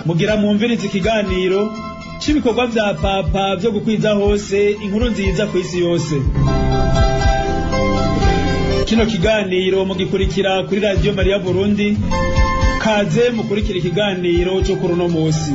Mugira mwumvirize ikiganiro c'ibikorwa vya Papa vyo gukwiza hose inkuru nziza kw'isi yose. Kino kiganiro mugikurikira kuri Radiyo Mariya Burundi. Kaze mukurikira ikiganiro co kuri uno musi.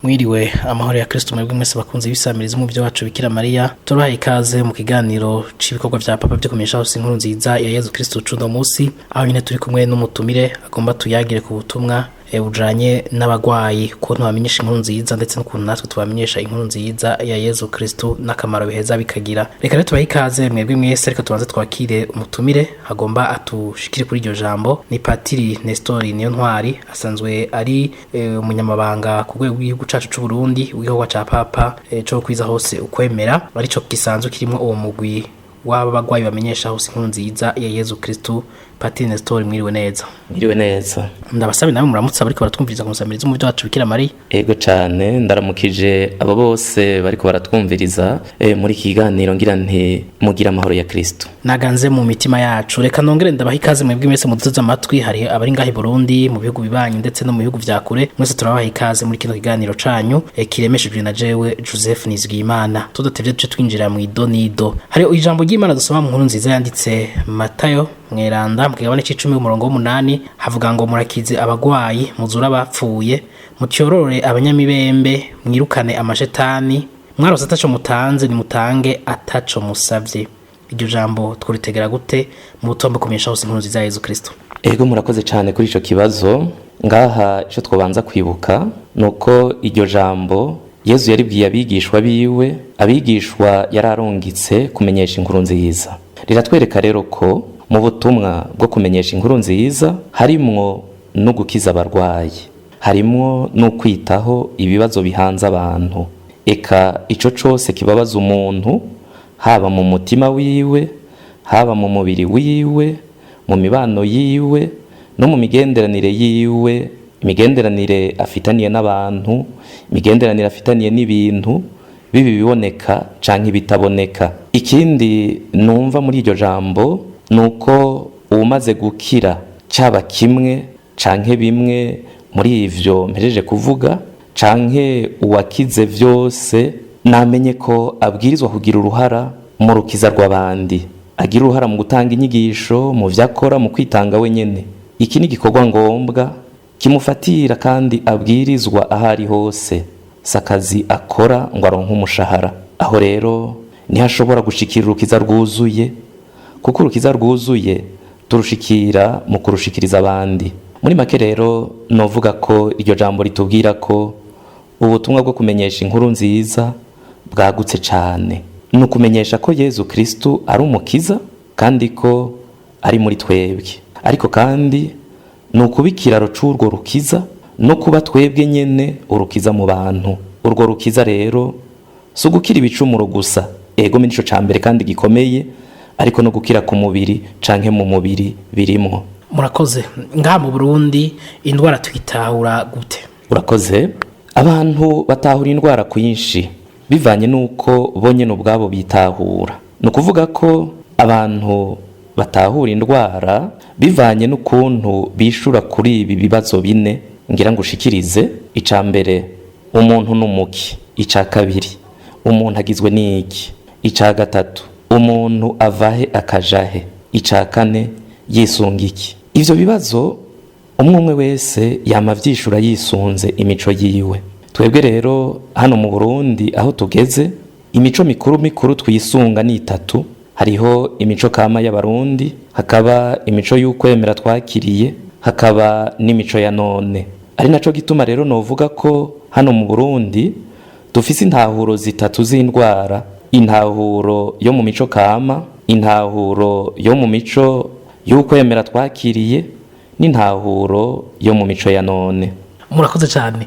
Mwiriwe, amahoro ya Kristo mwebwe mwese bakunze ibisamiriza mu byo wacu Bikira Mariya. Turabaha ikaze mu kiganiro c'ibikorwa vya Papa byo kumenyesha hose inkuru nziza ya Yezu Kristo cuno musi, aho nyine turi kumwe n'umutumire agomba tuyagire ku butumwa bujanye n'abagwayi, ukuntu bamenyesha inkuru nziza ndetse n'ukuntu natwe tubamenyesha inkuru nziza ya Yezu Kristo n'akamaro biheza bikagira. Reka rero tubahe ikaze mwebwe mwese, reka tubanze twakire umutumire agomba atushikire kuri iryo jambo. Ni Patiri Nestor Niyontwari, asanzwe ari umunyamabanga ku rwego rw'igihugu cacu c'u Burundi w'igikorwa ca Papa co kwiza hose ukwemera, arico gisanzwe kirimwo uwo mugwi w'aba bagwayi bamenyesha hose inkuru nziza ya Yezu Kristo. Patiri Nestor, mwiriwe neza. Mwiriwe neza. Ndabasabe nawe muramutse abariko baratwumviriza ku musamirizi mu byo wacu Bikira Mariya. Ego cane, ndaramukije abo bose bariko baratwumviriza muri iki kiganiro, ngira nti mugira amahoro ya Kristo. Naganze mu mitima yacu. Reka nongere ndabaha ikaze mwebwe mwese muduteze amatwi, hari abari ngaha i Burundi, mu bihugu bibanyi ndetse no mu bihugu vya kure. Mwese turabaha ikaze muri kino kiganiro canyu kiremeshejwe na jewe Joseph Nizigiyimana. Tudatevye duce twinjira mu idonido. Hari ijambo ry'Imana dusoma mu nkuru nziza yanditse Matayo mweranda mu kigabane c'icumi umurongo w'umunani, havuga ngo: murakize abagwayi, muzure abapfuye, mutyorore abanyamibembe, mwirukane amashetani, mwarose ataco mutanze, nimutange ataco musavye. Iryo jambo tworitegera gute mu butumwa kumenyesha hose inkuru nziza ya Yezu Kristo? Ego, murakoze cane kuri ico kibazo. Ngaha ico twobanza kwibuka nuko iryo jambo Yezu yaribwiye abigishwa biwe, abigishwa yararungitse kumenyesha inkuru nziza. Riratwereka rero ko mu butumwa bwo kumenyesha inkuru nziza harimwo no gukiza abarwayi, harimwo no kwitaho ibibazo bihanze abantu, eka ico cose kibabaza umuntu, haba mu mutima wiwe, haba mu mubiri wiwe, mu mibano yiwe no mu migenderanire yiwe, imigenderanire afitaniye n'abantu, imigenderanire afitaniye n'ibintu bibi biboneka canke ibitaboneka. Ikindi numva muri iryo jambo nuko uwumaze gukira caba kimwe canke bimwe muri ivyo mpejeje kuvuga, canke uwakize vyose, namenye ko abwirizwa kugira uruhara mu rukiza rw'abandi, agira uruhara mu gutanga inyigisho, mu vyo akora, mu kwitanga wenyene. Iki ni igikorwa ngombwa kimufatira kandi abwirizwa aho ari hose, si akazi akora ngo aronke umushahara. Aho rero niho ashobora gushikira urukiza rwuzuye, kuko urukiza rwuzuye turushikira mu kurushikiriza abandi. Muri make rero novuga ko iryo jambo ritubwira ko ubutumwa bwo kumenyesha inkuru nziza bwagutse cane. Ni ukumenyesha ko Yezu Kristu ari umukiza kandi ko ari muri twebwe, ariko kandi ni ukuba ikiraro c'urwo rukiza no kuba twebwe nyene urukiza mu bantu. Urwo rukiza rero si ugukira ibicumuro gusa, ego nico ca mbere kandi gikomeye, ariko no gukira ku mubiri canke mu mubiri birimwo. Murakoze. Ngaha mu Burundi indwara tuyitahura gute? Urakoze. Abantu batahura indwara kwinshi bivanye n'uko bonyene ubwabo bitahura. Ni ukuvuga ko abantu batahura indwara bivanye n'ukuntu bishura kuri ibi bibazo bine ngira ngo ushikirize. Ica mbere, umuntu n'umuki. Ica kabiri, umuntu agizwe n'iki. Ica gatatu, umuntu avahe akajahe. Ica kane, yisunga iki. Ivyo bibazo umwe umwe wese yama avyishura yisunze imico yiwe. Twebwe rero hano mu Burundi aho tugeze, imico mikuru mikuru twisunga ni itatu. Hariho imico kama y'Abarundi, hakaba imico y'ukwemera twakiriye, hakaba n'imico ya none. Ari naco gituma rero novuga ko hano mu Burundi dufise intahuro zitatu z'indwara: intahuro yo mu mico kama, intahuro yo mu mico y'ukwemera twakiriye, n'intahuro yo mu mico ya none. Murakoze cyane.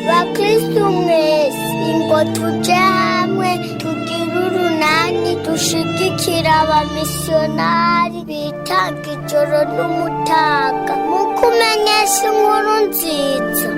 Bakristu mwese, ingo tuje hamwe tugire urunani, dushigikira abamisiyonari bitanga ijoro n'umutaga mu kumenyesha inkuru nziza.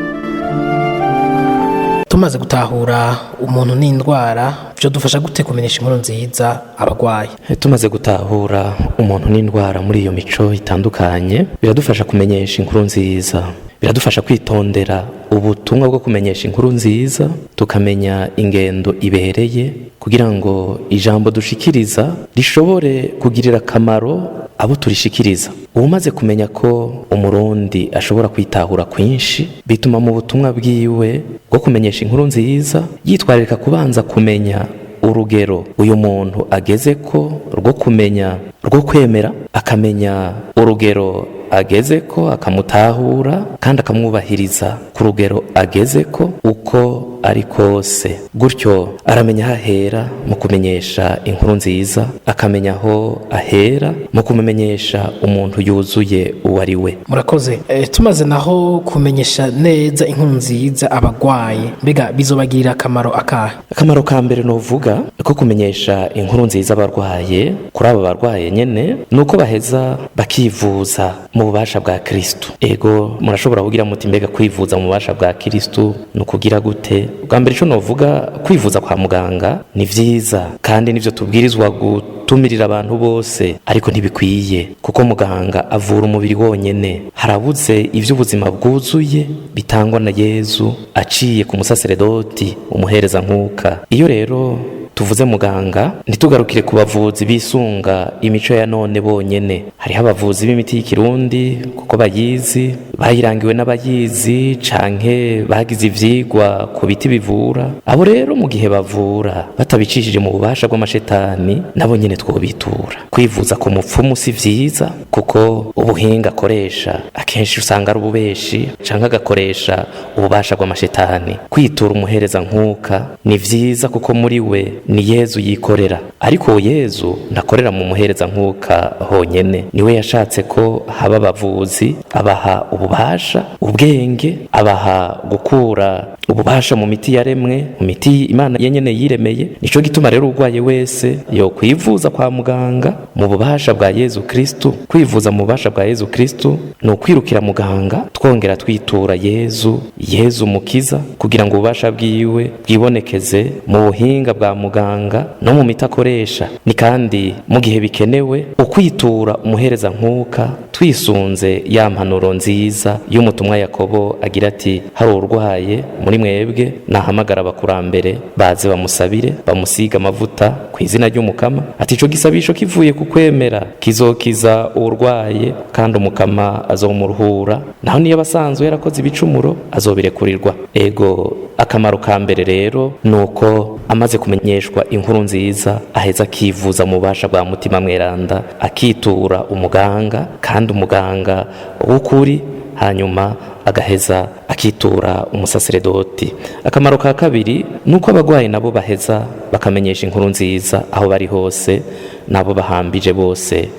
Tumaze gutahura umuntu n'indwara, byo dufasha gute kumenyesha inkuru nziza abarwayi? Tumaze gutahura umuntu n'indwara muri iyo mico itandukanye, biradufasha kumenyesha inkuru nziza, biradufasha kwitondera ubutumwa bwo kumenyesha inkuru nziza, tukamenya ingendo ibereye kugira ngo ijambo dushikiriza rishobore kugirira akamaro abo turishikiriza. Umaze kumenya ko umurundi ashobora kwitahura kwinshi, bituma mu butumwa bwiwe bwo kumenyesha inkuru nziza yitwararika kubanza kumenya urugero uyu muntu ageze ko rwo kumenya, rwo kwemera, akamenya urugero ageze ko, akamutahura kandi akamwubahiriza ku rugero ageze ko uko ari kose. Gutyo aramenya aho ahera mu kumenyesha inkuru nziza, akamenya aho ahera mu kumumenyesha umuntu yuzuye uwo ari we. Murakoze. Tumaze naho kumenyesha neza inkuru nziza abarwayi, mbega bizobagirira akamaro akahe? Akamaro ka mbere novuga ko kumenyesha inkuru nziza abarwaye, kuri abo barwaye nyene, ni uko baheza bakivuza mu bubasha bwa Kristo. Ego, murashobora kugira muti mbega kwivuza mu bubasha bwa Kristo ni ukugira gute? Bwa mbere ico novuga, kwivuza kwa muganga ni vyiza kandi nivyo tubwirizwa gutumirira abantu bose, ariko ntibikwiye kuko muganga avura umubiri wonyene. Harabuze ivy'ubuzima bwuzuye bitangwa na Yezu aciye ku musaseredoti umuhereza nkuka. Iyo rero tuvuze muganga, ntitugarukire ku bavuzi bisunga imico ya none bonyene. Hariho abavuzi b'imiti y'ikirundi kuko bayizi, bayirangiwe n'abayizi canke bagize ivyigwa ku biti bivura. Abo rero mu gihe bavura batabicishije mu bubasha bw'amashetani, nabo nyene twobitura. Kwivuza ku mupfumu si vyiza kuko ubuhinga akoresha akenshi usanga ari ububeshi canke agakoresha ububasha bw'amashetani. Kwitura umuhereza nkuka ni vyiza kuko muri we ni Yezu yikorera, ariko uwo Yezu ntakorera mu muhereza nkuka honyene. Niwe yashatse ko haba abavuzi, abaha ububasha, ubwenge, abaha gukura ububasha mu miti yaremwe, mu miti Imana yenyene yiremeye. Nico gituma rero urwaye wese yo kwivuza kwa muganga mu bubasha bwa Yezu Kristu. Kwivuza mu bubasha bwa Yezu Kristu ni ukwirukira muganga twongera twitura Yezu, Yezu mukiza, kugira ngo ububasha bwiwe bwibonekeze mu buhinga bwa muganga no mu miti akoresha. Ni kandi mu gihe bikenewe ukwitura umuhereza nkuka twisunze ya mpanuro nziza y'umutumwa Yakobo agira ati: hari urwaye muri mwebwe nahamagara abakurambere baze bamusabire, bamusiga amavuta ku izina ry'Umukama. Ati ico gisabisho kivuye ku kwemera kizokiza urwaye kandi Umukama azomuruhura, naho niyo abasanzwe yarakoze ibicumuro azobirekurirwa. Ego, akamaro ka mbere rero nuko amaze kumenyeshwa inkuru nziza aheza akivuza mu bubasha bwa Mutima Mweranda, akitura umuganga kandi umuganga w'ukuri, hanyuma agaheza akitura umusaseredoti. Akamaro ka kabiri nuko abagwayi nabo baheza bakamenyesha inkuru nziza aho bari hose nabo bahambije bose,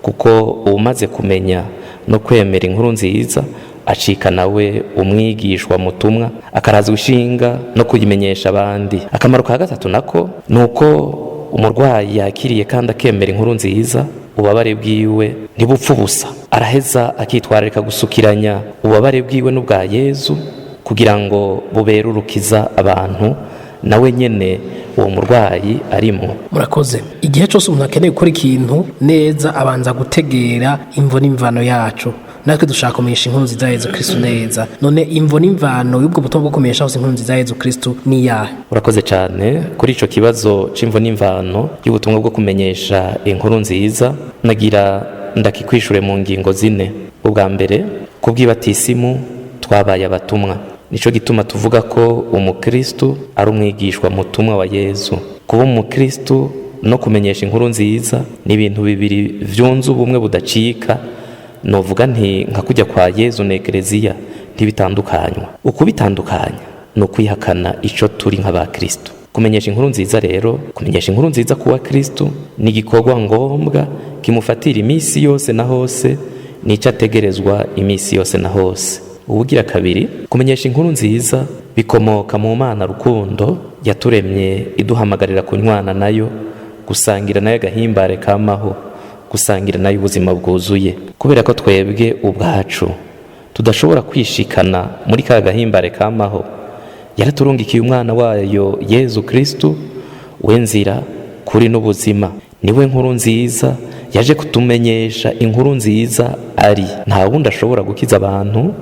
kuko umaze kumenya no kwemera inkuru nziza acika nawe umwigishwa mutumwa, akaraza gushinga no kuyimenyesha abandi. Akamaro ka gatatu nako nuko umurwayi yakiriye kandi akemera inkuru nziza, ububabare bwiwe ntibupfa ubusa. Araheza akitwararika gusukiranya ububabare bwiwe n'ubwa Yezu kugira ngo bubere urukiza abantu, nawe nyene uwo murwayi arimo. Murakoze. Igihe cyose umuntu akeneye gukora ikintu neza, abanza gutegera imvo n'imvano yacu. Natwe dushaka kumenyesha inkuru nziza ya Yezu Kristu neza. None imvo n'imvano y'ubwo butumwa bwo kumenyesha hose inkuru nziza ya Yezu Kristu ni iyahe? Urakoze cyane kuri ico kibazo c'imvo n'imvano y'ubutumwa bwo kumenyesha inkuru nziza. Nagira ndakikwishure mu ngingo zine. Ubwa mbere, kubw'ibatisimu twabaye abatumwa. Nico gituma tuvuga ko umukristu ari umwigishwa mutumwa wa Yezu. Kuba umukristu no kumenyesha inkuru nziza ni ibintu bibiri vyunze ubumwe budacika. Novuga nti nka kujya kwa Yezu na Ekereziya ntibitandukanywa. Ukubitandukanya ni ukwihakana ico turi nk'abakristu. Kumenyesha inkuru nziza rero, kumenyesha inkuru nziza kuwa Kristu ni igikorwa ngombwa kimufatira iminsi yose na hose, nico ategerezwa iminsi yose na hose. Ubugira kabiri, kumenyesha inkuru nziza bikomoka mu Mana rukundo yaturemye, iduhamagarira kunywana nayo, gusangira nayo agahimbare kamaho, gusangira nayo ubuzima bwuzuye. Kubera ko twebwe ubwacu tudashobora kwishikana muri ka gahimbare kamaho, Yaraturungikiye umwana wayo Yezu Kristu, we nzira, kuri n'ubuzima. Niwe nkuru nziza yaje kutumenyesha inkuru nziza ari. Nta wundi ashobora gukiza abantu,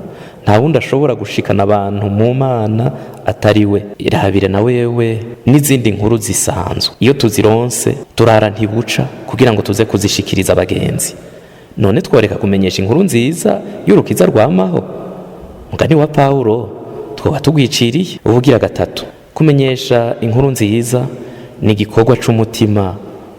nta wundi ashobora gushikana abantu mu Mana atari we. Irabire na wewe n'izindi nkuru zisanzwe, iyo tuzironse turara ntibuca kugira ngo tuze kuzishikiriza abagenzi. None tworeka kumenyesha inkuru nziza y'urukiza rwamaho? Mugani wa Pawulo, twoba tugwiciriye. Ubugira gatatu, kumenyesha inkuru nziza ni igikorwa c'umutima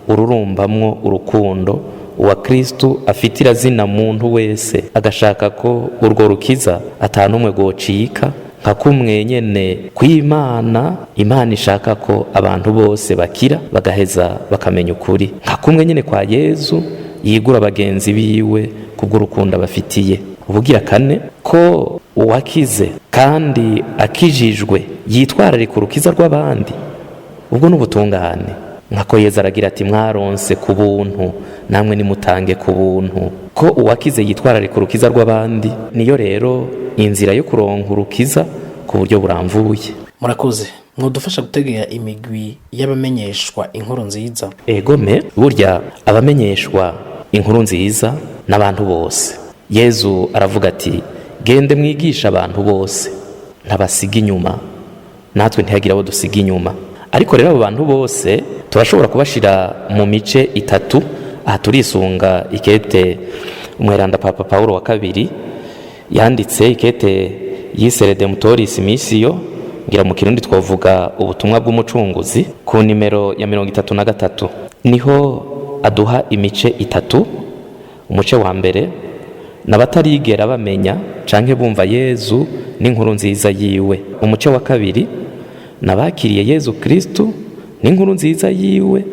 ururumbamwo urukundo uwa Kristu afitira zina muntu wese, agashaka ko urwo rukiza atanumwe gocika, nka kumwe nyene kw'Imana. Imana ishaka ko abantu bose bakira bagaheza bakamenya ukuri, nka kumwe nyene kwa Yezu yigura bagenzi biwe kubw'urukundo abafitiye. Ubugira kane, ko uwakize kandi akijijwe yitwararika urukiza rw'abandi, ubwo n'ubutungane. Nkako Yezu aragira ati: mwaronse ku buntu, namwe nimutange ku buntu. Ko uwakize yitwararika urukiza rw'abandi, niyo rero inzira yo kuronka urukiza ku buryo buramvuye. Murakoze. Mwodufasha gutegera imigwi y'abamenyeshwa inkuru nziza? Egome, burya abamenyeshwa inkuru nziza n'abantu bose. Yezu aravuga ati: gende mwigisha abantu bose, ntabasiga inyuma, natwe ntihagira abo dusiga inyuma. Ariko rero abo bantu bose turashobora kubashira mu mice itatu. Aha turisunga ikete umweranda Papa Paulo wa kabiri yanditse, ikete yise Redemptoris Missio, ngira mu Kirundi twavuga ubutumwa bw'umucunguzi, ku nimero ya 33 niho aduha imice itatu. Umuce wa mbere n'abatarigera bamenya canke bumva Yezu n'inkuru nziza yiwe. Umuce wa kabiri n'abakiriye Yezu Kristu n'inkuru nziza yiwe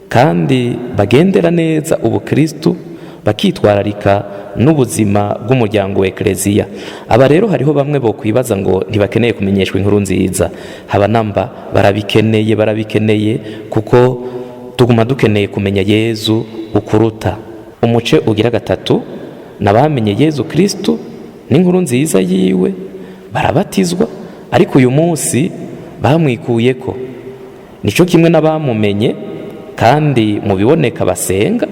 kandi bagendera neza ubukristu, bakitwararika n'ubuzima bw'umuryango wa Ekleziya. Aba rero hariho bamwe bo kwibaza ngo ntibakeneye kumenyeshwa inkuru nziza. Haba namba, barabikeneye, barabikeneye, kuko tuguma dukeneye kumenya Yezu ukuruta. Umuce ugira gatatu nabamenye Yezu Kristu n'inkuru nziza yiwe, barabatizwa, ariko uyu munsi bamwikuyeko. Nico kimwe n'abamumenye kandi mu biboneka basenga,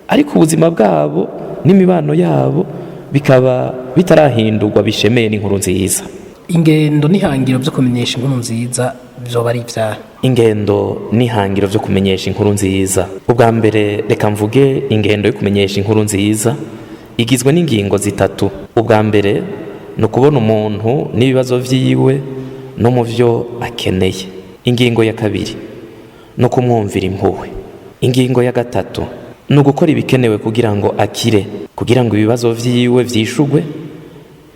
ariko ubuzima bwabo n'imibano yabo bikaba bitarahindurwa bishemeye n'inkuru nziza. Ingendo n'ihangiro byo kumenyesha inkuru nziza vyoba ari ivyahe? Ingendo n'ihangiro byo kumenyesha inkuru nziza. Ubwa mbere reka mvuge ingendo yo kumenyesha inkuru nziza igizwe n'ingingo zitatu. Ubwa mbere ni ukubona umuntu n'ibibazo vyiwe no mu vyo akeneye. Ingingo ya kabiri ni ukumwumvira impuhwe. Ingingo ya gatatu ni ugukora ibikenewe kugira ngo akire, kugira ngo ibibazo vyiwe vyishugwe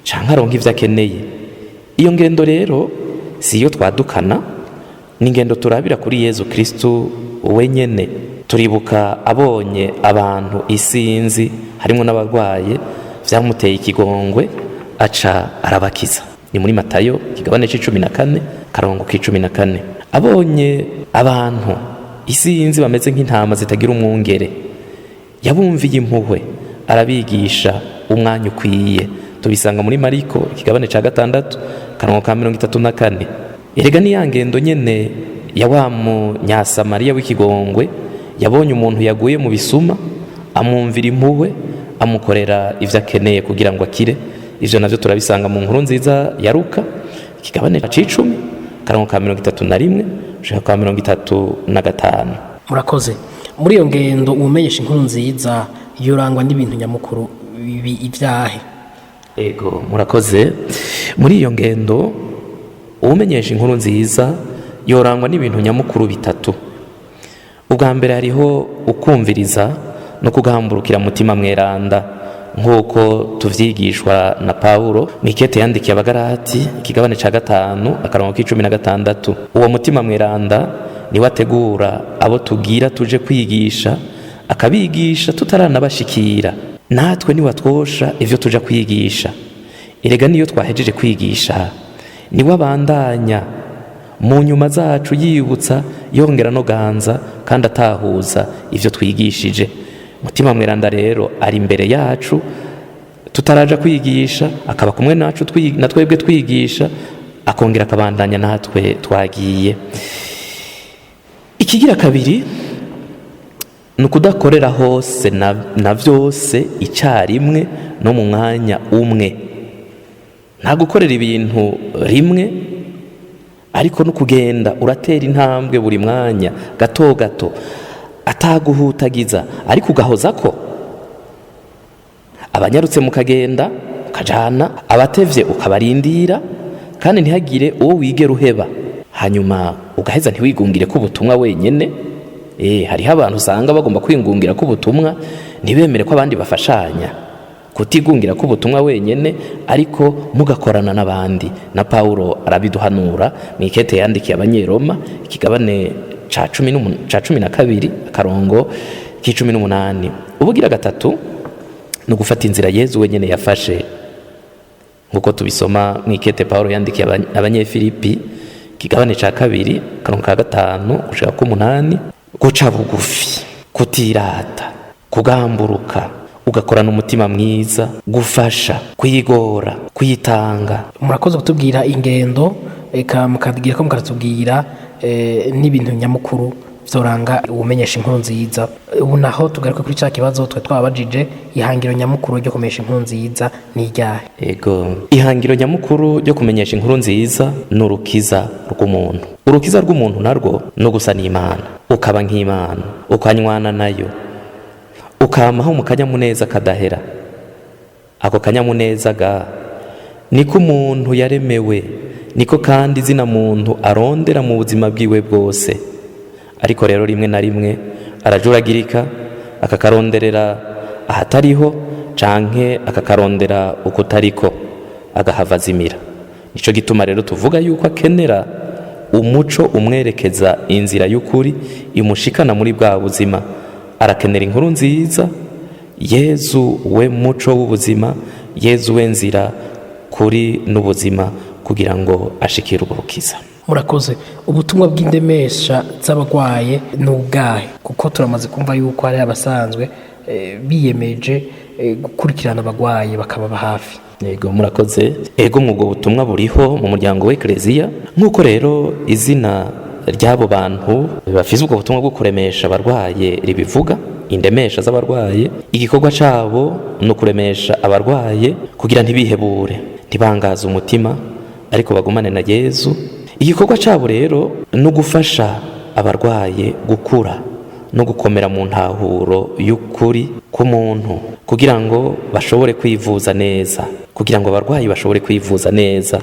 canke aronke ivyo akeneye. Iyo ngendo rero si iyo twadukana, ni ingendo turabira kuri Yezu Kristu wenyene. Turibuka abonye abantu isinzi harimwo n'abarwaye, vyamuteye ikigongwe aca arabakiza. Ni muri Matayo kigabane c'14 karongo k'14. Abonye abantu isinzi bameze nk'intama zitagira umwungere, yabumviye impuhwe arabigisha umwanya ukwiye. Tubisanga muri Mariko ikigabane ca 6 karongo ka 34. Erega ni ya ngendo nyene ya wa Munyasamariya w'ikigongwe, yabonye umuntu yaguye mu bisuma, amwumvira impuhwe, amukorera ivyo akeneye kugira ngo akire. Ivyo navyo turabisanga mu nkuru nziza ya Luka ikigabane c'10 karongo ka 31 gushika ka 35. Murakoze. Muri iyo ngendo umenyesha inkuru nziza yorangwa n'ibintu nyamukuru ibyahe? Ego, murakoze. Muri iyo ngendo umenyesha inkuru nziza yorangwa n'ibintu nyamukuru bitatu. Ubwa mbere hariho ukumviriza no kugamburukira mutima mweranda, nk'uko tuvyigishwa na Paulo mw'ikete yandikiye Abagalati ikigabane ca 5 akarongo k'16. Uwo mutima mweranda niwe ategura abo tugira tuje kwigisha, akabigisha tutaranabashikira. Natwe niwe atwosha ivyo tuja kwigisha. Erega niyo twahejeje kwigisha, niwe abandanya mu nyuma zacu yibutsa, yongera no ganza kandi atahuza ivyo twigishije. Mutima mweranda rero ari imbere yacu tutaraja kwigisha, akaba kumwe nacu na twebwe twigisha, akongera akabandanya natwe twagiye. Ikigira kabiri ni ukudakorera hose na vyose icyarimwe no mu mwanya umwe. Nta gukorera ibintu rimwe, ariko no kugenda uratera intambwe buri mwanya gato gato, ataguhutagiza, ariko ugahoza ko abanyarutse mukagenda ukajana, abatevye ukabarindira, kandi ntihagire uwo wigera uheba. Hanyuma ugaheza ntiwigungire ko ubutumwa wenyene. Hariho abantu usanga bagomba kwingungira ko ubutumwa, ntibemere ko abandi bafashanya. Kutigungira ko ubutumwa wenyene, ariko mugakorana n'abandi. Na Paulo arabiduhanura mu ikete yandikiye Abanyeroma, ikigabane ca 12, akarongo k'18. Ubugira gatatu ni ugufata inzira Yezu wenyene yafashe, nkuko tubisoma mu ikete Paulo yandikiye Abanyefilipi, ikigabane ca 2, akarongo ka 5 gushika k'8. Guca bugufi, kutirata, kugamburuka, ugakorana umutima mwiza, gufasha, kwigora, kwitanga. Murakoze kutubwira ingendo, eka mukatubwira ko mukatubwira n'ibintu nyamukuru vyoranga ubumenyesha inkuru nziza. Ubu naho tugaruke kuri ca kibazo twe twabajije, ihangiro nyamukuru ryo kumenyesha inkuru nziza ni iryahe? Ego, ihangiro nyamukuru ryo kumenyesha inkuru nziza ni urukiza rw'umuntu. Urukiza rw'umuntu narwo no gusa n'Imana, ukaba nk'Imana, ukanywana nayo, ukamaho mu kanyamuneza kadahera. Ako kanyamuneza ga niko umuntu yaremewe, niko kandi izina muntu arondera mu buzima bwiwe bwose. Ariko rero rimwe na rimwe arajuragirika, akakaronderera ahatariho, canke akakarondera ukutariko, agahava azimira. Nico gituma rero tuvuga yuko akenera umuco umwerekeza inzira y'ukuri imushikana muri bwa buzima. Arakenera inkuru nziza, Yezu we muco w'ubuzima, Yezu we nzira, kuri n'ubuzima, kugira ngo ashikire ubwo bukiza. Murakoze. Ubutumwa bw'indemesha z'abagwaye ni ubwahe? Kuko turamaze kumva yuko hari abasanzwe biyemeje gukurikirana abagwaye bakababa hafi. Ego, murakoze. Ego, mwubwo butumwa buriho mu muryango w'Eklezia, nk'uko rero izina ry'abo bantu bafise ubwo butumwa bwo kuremesha abarwaye ribivuga, indemesha z'abarwaye. Igikorwa cabo ni ukuremesha abarwaye kugira ntibihebure, ntibangaze umutima, ariko bagumane na Yezu. Igikorwa cabo rero ni ugufasha abarwaye gukura no gukomera mu ntahuro y'ukuri k'umuntu, kugira ngo bashobore kwivuza neza, kugira ngo abarwayi bashobore kwivuza neza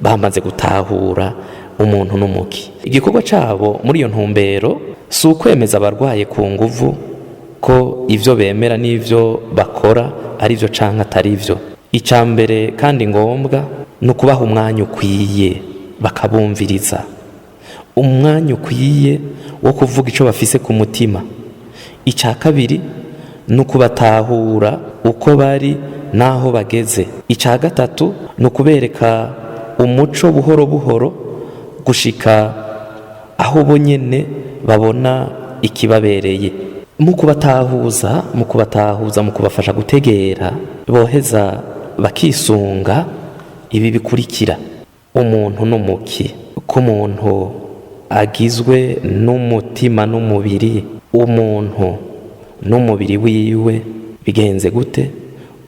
bamaze gutahura umuntu n'umuki. Igikorwa cabo muri iyo ntumbero si ukwemeza abarwaye ku nguvu ko ivyo bemera n'ivyo bakora ari vyo canke atari vyo. Ica mbere kandi ngombwa ni ukubaha umwanya ukwiye, bakabumviriza, umwanya ukwiye wo kuvuga ico bafise ku mutima. Ica kabiri ni ukubatahura uko bari n'aho bageze. Ica gatatu ni ukubereka umuco buhoro buhoro gushika aho bo nyene babona ikibabereye. Mu kubatahuza, mu kubafasha gutegera, boheza bakisunga ibi bikurikira: umuntu n'umuki, ko umuntu agizwe n'umutima n'umubiri, umuntu n'umubiri wiwe bigenze gute,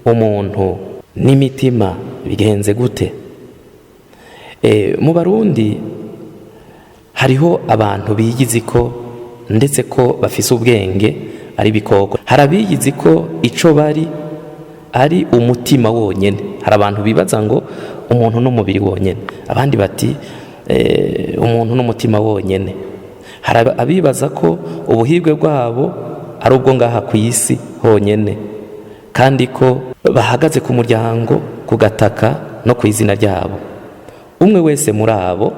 umuntu n'imitima bigenze gute. Mu Barundi hariho abantu biyizi ko ndetse ko bafise ubwenge ari bikoko. Hari abiyizi ko ico bari ari umutima wonyene. Hari abantu bibaza ngo umuntu n'umubiri wonyene, abandi bati umuntu n'umutima wonyene. Hari abibaza ko ubuhirwe bwabo ari ubwo ngaha ku isi honyene, kandi ko bahagaze ku muryango, ku gataka no ku izina ryabo. Umwe wese muri abo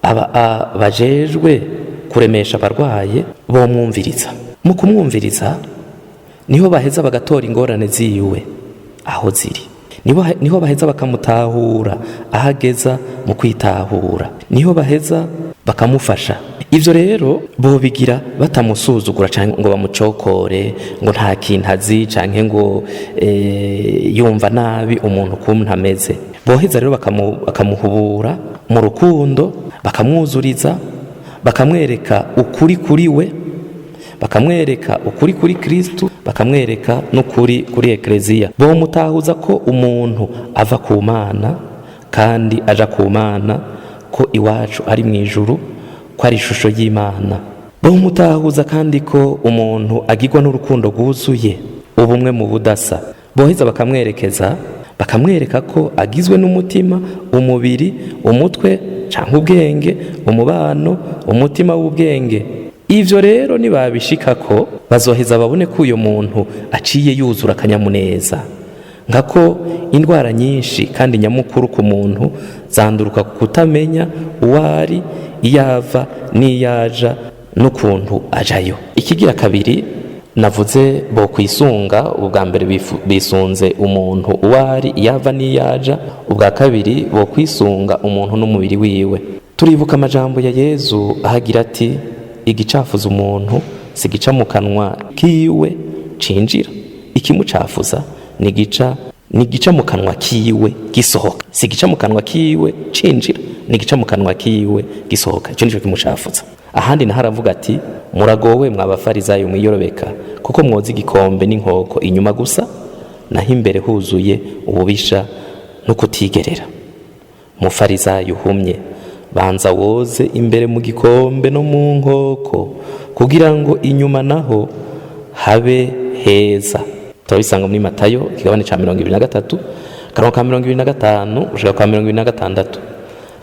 aba bajejwe kuremesha abarwaye bomwumviriza. Mu kumwumviriza niho baheza bagatora ingorane ziwe aho ziri, niho baheza bakamutahura ahageza mu kwitahura, niho baheza bakamufasha. Ivyo rero bobigira batamusuzugura canke ngo bamucokore ngo nta kintu azi canke ngo yumva nabi umuntu ukuntu ameze. Boheza rero bakamuhubura mu rukundo, bakamwuzuriza, bakamwereka ukuri kuri we, bakamwereka ukuri kuri Kristu, bakamwereka n'ukuri kuri Ekleziya. Bomutahuza ko umuntu ava ku Mana kandi aja ku Mana, ko iwacu ari mu ijuru, ko ari ishusho y'Imana. Bomutahuza kandi ko umuntu agirwa n'urukundo rwuzuye ubumwe mu budasa. Boheza bakamwerekeza, bakamwereka ko agizwe n'umutima, umubiri, umutwe canke ubwenge, umubano, umutima w'ubwenge. Ivyo rero nibabishikako bazoheza babone ko uyo muntu aciye yuzura akanyamuneza, nkako indwara nyinshi kandi nyamukuru ku muntu zanduruka ku kutamenya uwo ari, iyava n'iyaja n'ukuntu ajayo. Ikigira kabiri navuze bo kwisunga, ubwa mbere bisunze umuntu uwo ari, iyava n'iyaja, ubwa kabiri bo kwisunga umuntu n'umubiri wiwe. Turibuka amajambo ya Yezu ahagira ati: igicafuza umuntu si gica mu kanwa kiwe cinjira, ikimucafuza ni gica mu kanwa kiwe gisohoka. Si gica mu kanwa kiwe cinjira, ni gica mu kanwa kiwe gisohoka, ico nico kimucafuza. Ahandi naho aravuga ati: muragowe mwabafarizayo mwiyorobeka, kuko mwoza igikombe n'inkoko inyuma gusa, naho imbere huzuye ububisha no kutigerera. Mufarizayo uhumye, banza woze imbere mu gikombe no mu nkoko, kugira ngo inyuma naho habe heza. Turabisanga muri Matayo ikigabane ca 23, akarongo ka 25 gushika kwa 26.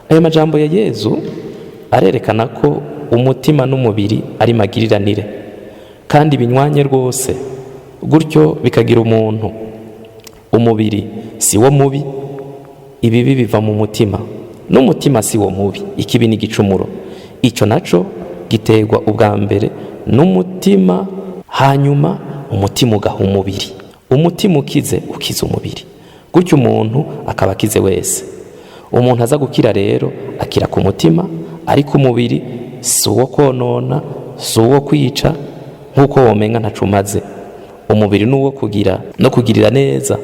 Ayo majambo ya Yezu arerekana ko umutima n'umubiri ari magiriranire kandi binywanye rwose, gutyo bikagira umuntu. Umubiri si wo mubi, ibibi biva mu mutima, n'umutima si wo mubi, ikibi ni igicumuro. Icyo naco giterwa ubwa mbere n'umutima, hanyuma umutima ugaha umubiri. Umutima ukize ukiza umubiri, gutyo umuntu akaba akize wese. Umuntu aza gukira rero akira ku mutima, ariko umubiri si uwo konona, si uwo kwica nk'uko womenga ntacumaze. Umubiri ni uwo kugira no kugirira neza.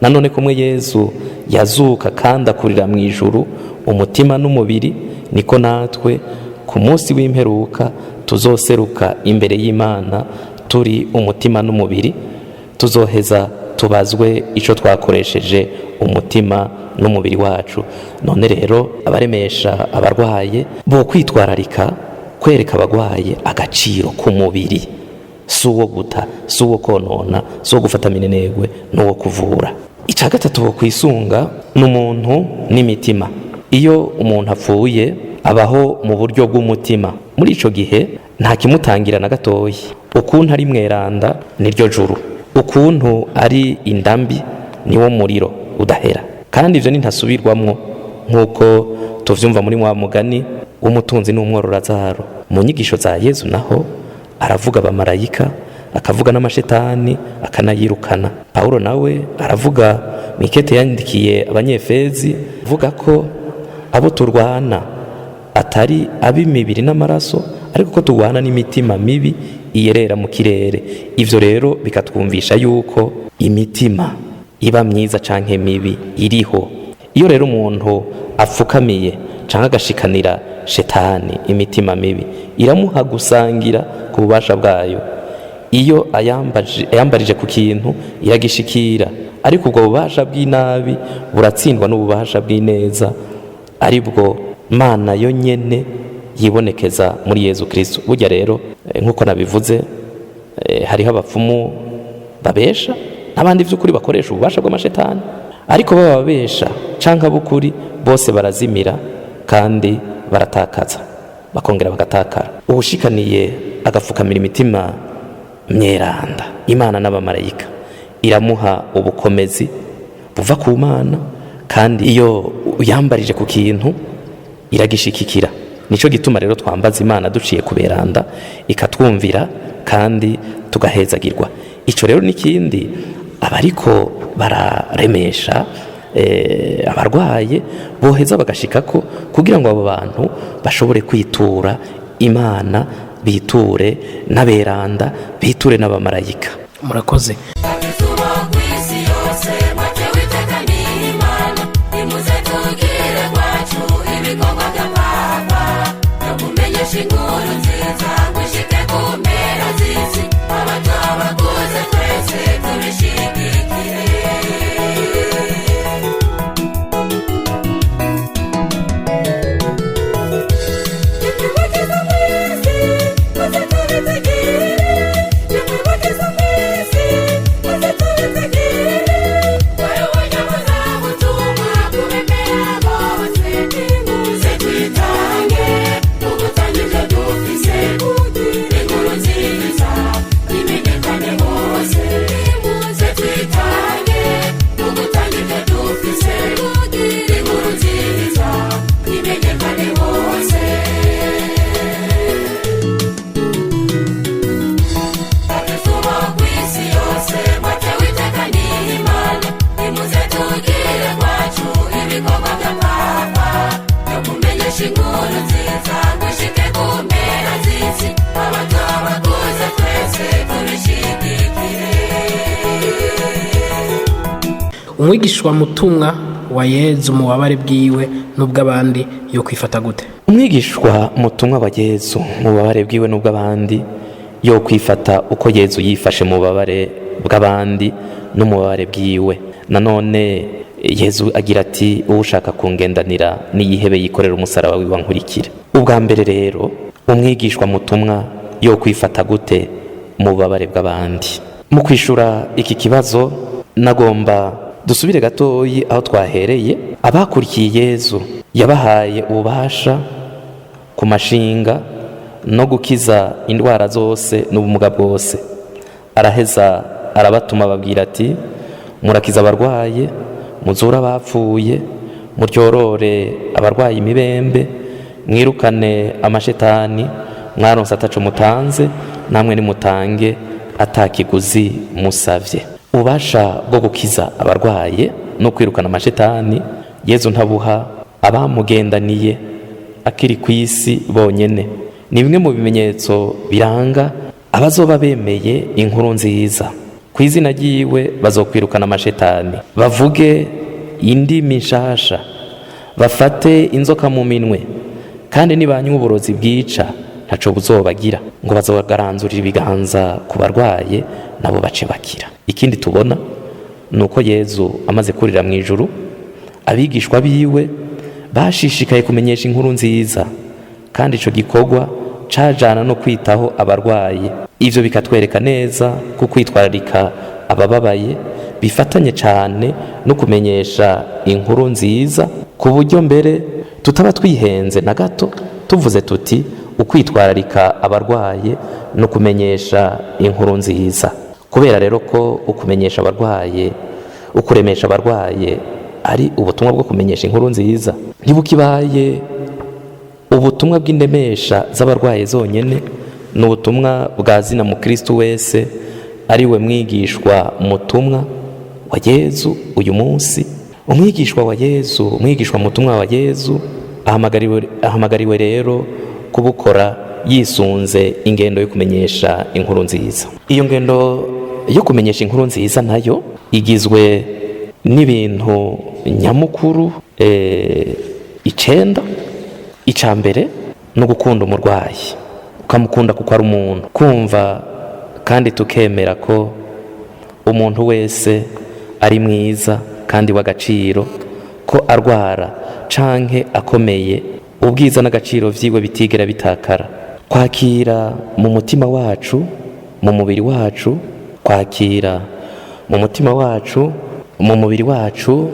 Nanone kumwe Yezu yazuka kandi akurira mu ijuru umutima n'umubiri, niko natwe ku munsi w'imperuka tuzoseruka imbere y'Imana turi umutima n'umubiri. Tuzoheza tubazwe ico twakoresheje umutima n'umubiri wacu. None rero abaremesha abarwaye bo kwitwararika kwereka abagwaye agaciro k'umubiri, si uwo guta, si uwo konona, si uwo gufata minenegwe, n'uwo kuvura. Icya gatatu bo kwisunga ni umuntu n'imitima. Iyo umuntu apfuye abaho mu buryo bw'umutima. Muri ico gihe nta kimutangira na gatoyi. Ukuntu ari mweranda niryo juru, ukuntu ari indambi niwo muriro udahera. Kandi ivyo nintasubirwamwo, nk'uko tuvyumva muri wa mugani w'umutunzi n'umwororazaro. Mu nyigisho za Yezu naho aravuga abamarayika, akavuga n'amashetani akanayirukana. Paulo nawe aravuga mu ikete yandikiye Abanyefezi, avuga ko abo turwana atari ab'imibiri n'amaraso, ariko ko turwana n'imitima mibi iyerera mu kirere. Ivyo rero bikatwumvisha yuko imitima iba myiza canke mibi iriho. Iyo rero umuntu apfukamiye canke agashikanira shetani imitima mibi, iramuha gusangira ku bubasha bwayo. Iyo ayambarije ku kintu iragishikira, ariko ubwo bubasha bw'inabi buratsindwa n'ububasha bw'ineza, aribwo Mana yo nyene yibonekeza muri Yezu Kristo. Burya rero nk'uko nabivuze, hariho abapfumu babesha n'abandi vy'ukuri bakoresha ububasha bw'amashetani, ariko baba babesha canke ab'ukuri bose barazimira kandi baratakaza, bakongera bagatakara. Uwushikaniye agapfukamira imitima myeranda, Imana n'abamarayika, iramuha ubukomezi buva ku Mana, kandi iyo uyambarije ku kintu iragishikikira. Nico gituma rero twambaza Imana duciye ku beranda, ikatwumvira kandi tugahezagirwa. Ico rero n'ikindi abariko bararemesha abarwaye boheza bagashikako, kugira ngo abo bantu bashobore kwitura Imana, biture n'aberanda, biture n'abamarayika. Murakoze. Umwigishwa mutumwa wa Yezu mu bubabare bwiwe n'ubw'abandi yo kwifata gute? Umwigishwa mutumwa wa Yezu mu bubabare bwiwe n'ubw'abandi yo kwifata uko Yezu yifashe mu bubabare bw'abandi no mu bubabare bwiwe. Nanone Yezu agira ati uwushaka kungendanira niyihebe yikorera umusaraba wiwe ankurikire. Ubwa mbere rero umwigishwa mutumwa yo kwifata gute mu bubabare bw'abandi? Mu kwishura iki kibazo nagomba dusubire gatoyi aho twahereye. Abakurikiye Yezu yabahaye ububasha ku mashinga no gukiza indwara zose n'ubumuga bwose. Araheza arabatuma ababwira ati murakiza abarwaye, muzure abapfuye, muryorore abarwaye imibembe, mwirukane amashetani, mwaronse ataco mutanze, namwe nimutange atakiguzi musavye. Ububasha bwo gukiza abarwaye no kwirukana amashetani Yezu ntabuha abamugendaniye akiri ku isi bonyene. Ni bimwe mu bimenyetso biranga abazoba bemeye inkuru nziza. Ku izina ryiwe bazokwirukana amashetani, bavuge indimi nshasha, bafate inzoka mu minwe, kandi nibanywa uburozi bwica ntaco buzobagira, ngo bazogaranzurira ibiganza ku barwaye nabo bace bakira. Ikindi tubona ni uko Yezu amaze kurira mu ijuru, abigishwa biwe bashishikaye kumenyesha inkuru nziza, kandi ico gikorwa cajana no kwitaho abarwaye. Ivyo bikatwereka neza ko kwitwararika abababaye bifatanye cane no kumenyesha inkuru nziza, ku buryo mbere tutaba twihenze na gato tuvuze tuti ukwitwararika abarwaye no kumenyesha inkuru nziza. Kubera rero ko ukumenyesha abarwaye, ukuremesha abarwaye ari ubutumwa bwo kumenyesha inkuru nziza, ntibukibaye ubutumwa bw'indemesha z'abarwaye zonyene, ni ubutumwa bwa zina mukristo wese ari we mwigishwa mutumwa wa Yezu. Uyu munsi umwigishwa wa Yezu, umwigishwa mutumwa wa Yezu ahamagariwe rero kubukora yisunze ingendo yo kumenyesha inkuru nziza. Iyo ngendo yo kumenyesha inkuru nziza nayo igizwe n'ibintu nyamukuru 9. Ica mbere no gukunda umurwayi, ukamukunda kuko ari umuntu, kumva kandi tukemera ko umuntu wese ari mwiza kandi w'agaciro, ko arwara canke akomeye ubwiza n'agaciro vyiwe bitigera bitakara. Kwakira mu mutima wacu, mu mubiri wacu, kwakira mu mutima wacu, mu mubiri wacu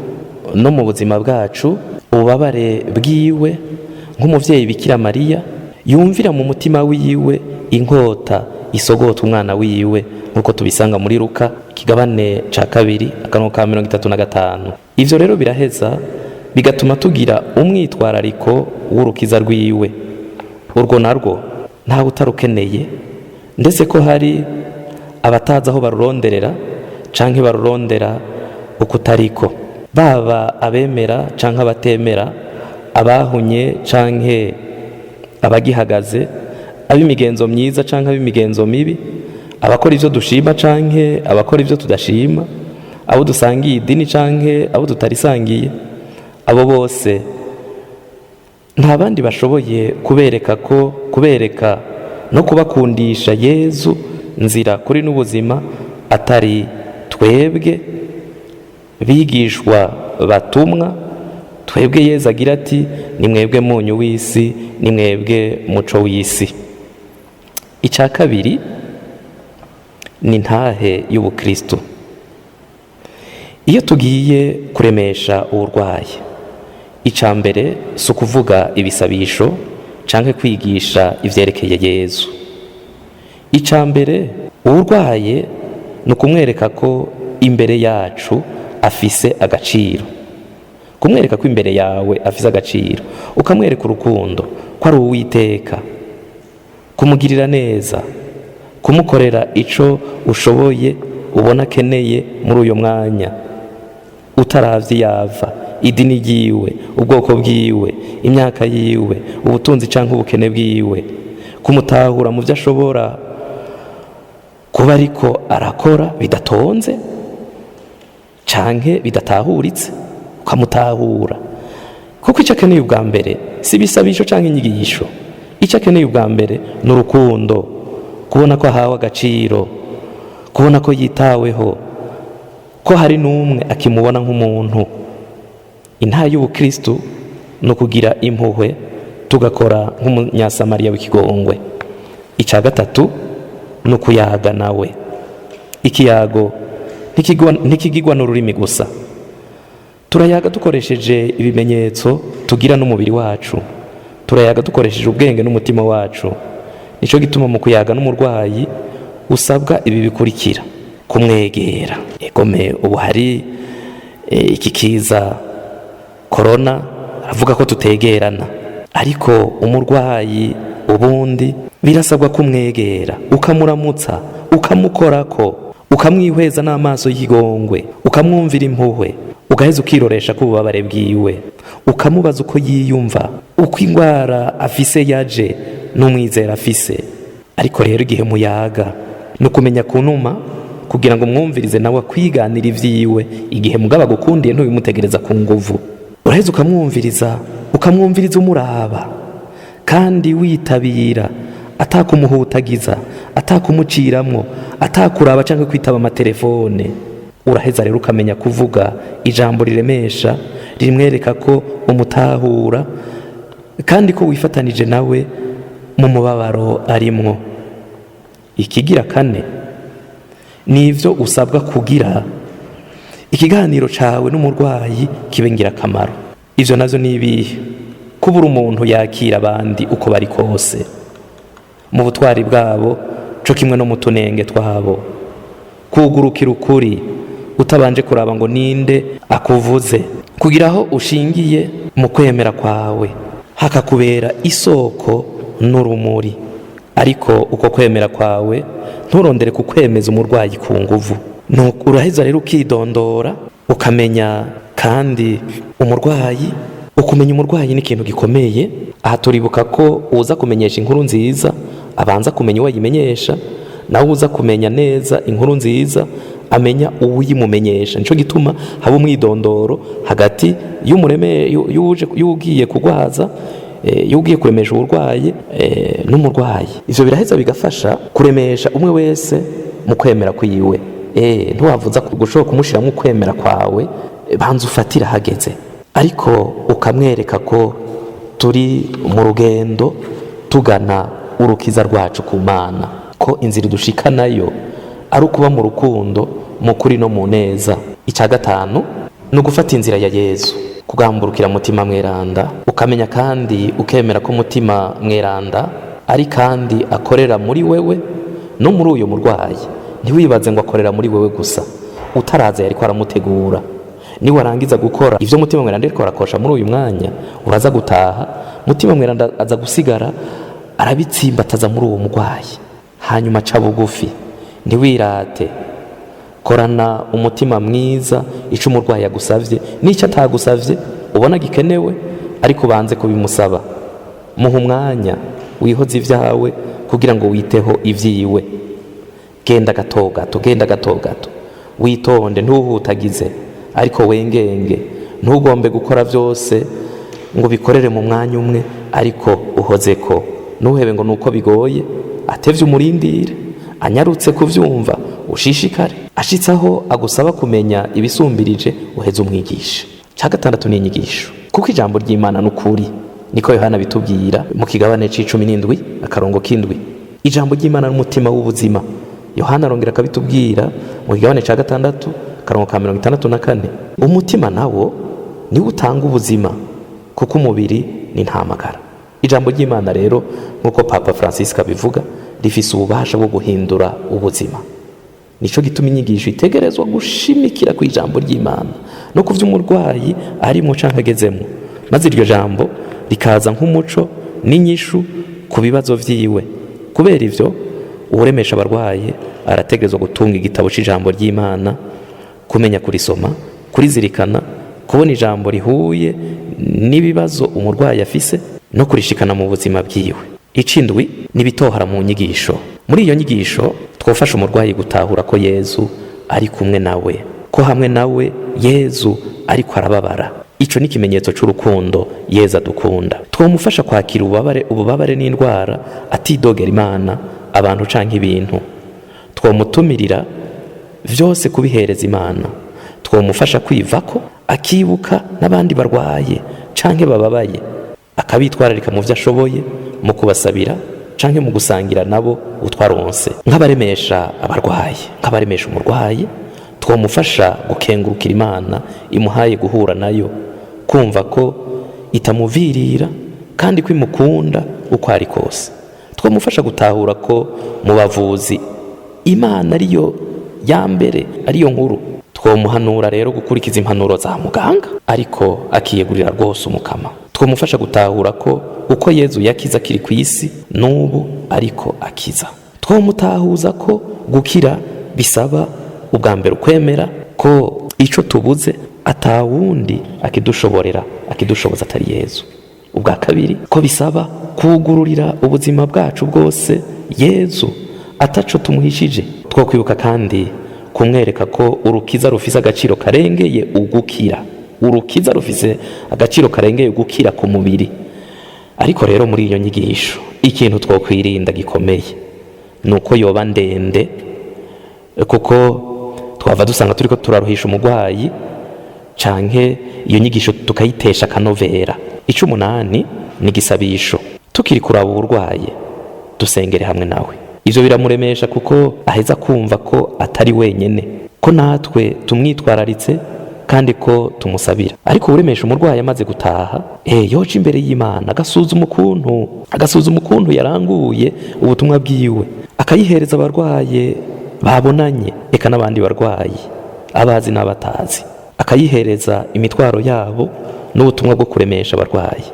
no mu buzima bwacu ububabare bwiwe, nk'umuvyeyi Bikira Mariya yumvira mu mutima wiwe inkota isogota umwana wiwe, nk'uko tubisanga muri Luka ikigabane ca 2 akarongo ka 35. Ivyo rero biraheza bigatuma tugira umwitwarariko w'urukiza rwiwe. Urwo narwo ntawe utarukeneye, ndetse ko hari abatazi aho baruronderera canke barurondera ukutariko, baba abemera canke abatemera, abahunye canke abagihagaze, ab'imigenzo myiza canke ab'imigenzo mibi, abakora ivyo dushima canke abakora ivyo tudashima, abo dusangiye idini canke abo tutarisangiye, abo bose nta bandi bashoboye kubereka ko kubereka no kubakundisha Yezu nzira kuri n'ubuzima atari twebwe bigishwa batumwa. Twebwe Yezu agira ati ni mwebwe munyu w'isi, ni mwebwe muco w'isi. Icya kabiri ni ntahe y'ubukristo. Iyo tugiye kuremesha uwurwaye, icya mbere si ukuvuga ibisabisho canke kwigisha ivyerekeye Yezu. Icya mbere, uwurwaye ni ukumwereka ko imbere yacu afise agaciro, kumwereka ko imbere yawe afise agaciro, ukamwereka urukundo ko ari uwiteka, kumugirira neza, kumukorera ico ushoboye ubona akeneye muri uyo mwanya, utaravye yava, idini ryiwe, ubwoko bwiwe, imyaka yiwe, ubutunzi canke ubukene bwiwe, kumutahura mu vyo ashobora kuba ariko arakora bidatonze canke bidatahuritse, ukamutahura. Kuko icyo akeneye ubwa mbere si ibisabisho canke inyigisho, icyo akeneye ubwa mbere ni urukundo, kubona ko ahawe agaciro, kubona ko yitaweho, ko hari n'umwe akimubona nk'umuntu. Intahe y'ubukristu ni ukugira impuhwe, tugakora nk'umunyasamariya w'ikigongwe. Icya gatatu ni ukuyaga nawe. Ikiyago ntikigigwa n'ururimi gusa, turayaga dukoresheje ibimenyetso tugira n'umubiri wacu, turayaga dukoresheje ubwenge n'umutima wacu. Nicyo gituma mu kuyaga n'umurwayi usabwa ibi bikurikira: kumwegera. Egome, ubu hari iki kiza korona, aravuga ko tutegerana, ariko umurwayi ubundi birasabwa kumwegera, ukamuramutsa, ukamukorako, ukamwihweza n'amaso y'igongwe, ukamwumvira impuhwe, ugaheza ukiroresha ko ububabare bwiwe, ukamubaza uko yiyumva, uko indwara afise yaje n'umwizera afise. Ariko rero igihe muyaga ni ukumenya kunuma kugira ngo mwumvirize nawe akwiganira ivyiwe. Igihe mugabo agukundiye ntubimutegereza ku nguvu, uraheza ukamwumviriza, ukamwumviriza umuraba kandi witabira, atakumuhutagiza, atakumuciramwo, atakuraba cyangwa kwitaba amatelefone. Uraheza rero ukamenya kuvuga ijambo riremesha, rimwereka ko umutahura kandi ko wifatanije nawe mu mubabaro arimwo. Ikigira kane ni ivyo usabwa kugira ikiganiro cawe n'umurwayi kibe ngirakamaro. Ivyo navyo ni ibihe? Kubura umuntu yakira abandi uko bari kose, mu butwari bwabo co kimwe no mu tunenge twabo, kugurukira ukuri utabanje kuraba ngo ninde akuvuze, kugira aho ushingiye mu kwemera kwawe hakakubera isoko n'urumuri. Ariko uko kwemera kwawe nturondere kukwemeza umurwayi ku nguvu. Uraheza rero ukidondora, ukamenya kandi umurwayi. Ukumenya umurwayi ni ikintu gikomeye. Aha turibuka ko uza kumenyesha inkuru nziza abanza kumenya uwo ayimenyesha, nawe uza kumenya neza inkuru nziza amenya uwimumenyesha. Nico gituma haba umwidondoro hagati y'umureme y'ugiye kugwaza, y'ugiye kuremesha uburwayi n'umurwayi. Ivyo biraheza bigafasha kuremesha umwe wese mu kwemera kwiwe. Ntiwavuza gushobora kumushiramo ukwemera kwawe, banza ufatira hageze, ariko ukamwereka ko turi mu rugendo tugana urukiza rwacu ku Mana, ko inzira idushikanayo ari ukuba mu rukundo, mu kuri no mu neza. Icya gatanu ni ugufata inzira ya Yezu, kugamburukira Mutima Mweranda, ukamenya kandi ukemera ko Mutima Mweranda ari kandi akorera muri wewe no muri uyo murwayi. Ntiwibaze ngo akorera muri wewe gusa, utaraza yariko aramutegura. Niwarangiza gukora ivyo Mutima Mweranda ariko arakosha muri uyu mwanya, uraza gutaha, Mutima Mweranda aza gusigara arabitsimbataza muri uwo murwayi. Hanyuma aca bugufi, ntiwirate, korana umutima mwiza ico umurwayi agusavye n'icyo atagusavye ubona gikenewe, ariko ubanze kubimusaba. Muha umwanya, wihoze ivyawe kugira ngo witeho ivyiwe. Genda gato gato, genda gato gato, witonde, ntuhutagize, ariko wengenge. Ntugombe gukora vyose ngo bikorere mu mwanya umwe, ariko uhozeko. Ntuhebe ngo nuko bigoye, atevye umurindire, anyarutse kuvyumva ushishikare, ashitse aho agusaba kumenya ibisumbirije uheze umwigisha. Cya gatandatu ni inyigisho, kuko ijambo ry'Imana n'ukuri, niko Yohana bitubwira mu kigabane c'icumi n'indwi akarongo k'indwi. Ijambo ry'Imana n'umutima w'ubuzima. Yohana arongera akabitubwira mu kigabane ca 6 karongo ka 64. Umutima nawo niwo utanga ubuzima, kuko umubiri ni ntamagara. Ijambo ry'Imana rero, nk'uko Papa Francisco abivuga, rifise ububasha bwo guhindura ubuzima. Nico gituma inyigisho itegerezwa gushimikira ku ijambo ry'Imana no ku vy'umurwayi arimwo canke agezemwo, maze iryo jambo rikaza nk'umuco n'inyishu ku bibazo vyiwe. Kubera ivyo, uwuremesha abarwayi arategerezwa gutunga igitabo c'ijambo ry'Imana, kumenya kurisoma, kurizirikana, kubona ijambo rihuye n'ibibazo umurwayi afise no kurishikana mu buzima bwiwe. Icindwi n'ibitohara mu nyigisho. Muri iyo nyigisho twofasha umurwayi gutahura ko Yezu ari kumwe nawe, ko hamwe nawe Yezu ariko arababara. Ico ni ikimenyetso c'urukundo Yezu adukunda. Twomufasha kwakira ububabare n'indwara atidogera Imana, abantu canke ibintu. Twomutumirira vyose kubihereza Imana. Twomufasha kwivako akibuka n'abandi barwaye canke bababaye, akabitwararika mu vyo ashoboye, mu kubasabira canke mu gusangira nabo utwaronse. Nk'abaremesha abarwayi, nk'abaremesha umurwayi, twomufasha gukengurukira Imana imuhaye guhura nayo, kumva ko itamuvirira kandi ko imukunda uko ari kose. Twomufasha gutahura ko mu bavuzi Imana ariyo ya mbere, ariyo nkuru. Twomuhanura rero gukurikiza impanuro za muganga, ariko akiyegurira rwose Umukama. Twomufasha gutahura ko uko Yezu yakiza akiri ku isi, n'ubu ariko akiza. Twomutahuza ko gukira bisaba ubwa mbere ukwemera ko ico tubuze atawundi akidushoborera, akidushoboza atari Yezu. Ubwa kabiri, ko bisaba kugururira ubuzima bwacu bwose Yezu ataco tumuhishije. Twokwibuka kandi kumwereka ko urukiza rufise agaciro karengeye ugukira. Urukiza rufise agaciro karengeye ugukira ku mubiri. Ariko rero muri iyo nyigisho ikintu twokwirinda gikomeye nuko yoba ndende, kuko twava dusanga turiko turaruhisha umurwayi, canke iyo nyigisho tukayitesha akanovera. Ic'umunani ni igisabisho. Tukiri kuraba uburwaye, dusengere hamwe nawe. Ivyo biramuremesha kuko aheza kumva ko atari wenyene, ko natwe tumwitwararitse kandi ko tumusabira. Ariko uremesha umurwayi amaze gutaha, yoca imbere y'Imana agasuzuma ukuntu yaranguye ubutumwa bwiwe, akayihereza abarwaye babonanye, eka n'abandi barwayi abazi n'abatazi, akayihereza imitwaro yabo n'ubutumwa bwo kuremesha abarwayi.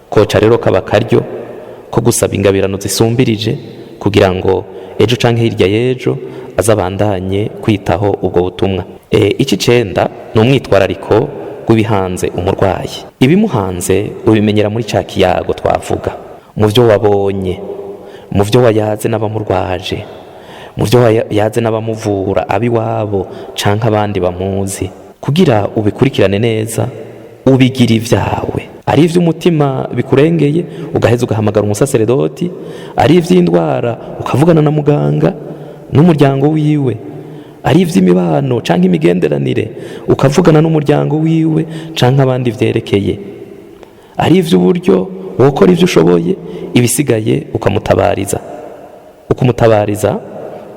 Koca rero kaba karyo ko gusaba ingabirano zisumbirije, kugira ngo ejo canke hirya y'ejo azabandanye kwitaho ubwo butumwa. Ic'icenda ni umwitwarariko w'ibihanze umurwayi. Ibimuhanze ubimenyera muri ca kiyago twavuga, mu vyo wabonye, mu vyo wayaze n'abamurwaje, mu vyo wayaze n'abamuvura, abiwabo canke abandi bamuzi. Kugira ubikurikirane neza, ubigira ivyawe. Ari ivy'umutima bikurengeye, ugaheza ugahamagara umusaseredoti. Ari ivy'indwara, ukavugana na muganga n'umuryango wiwe. Ari ivy'imibano canke imigenderanire, ukavugana n'umuryango wiwe canke abandi vyerekeye. Ari ivy'uburyo, wokora ivyo ushoboye, ibisigaye ukamutabariza. Ukumutabariza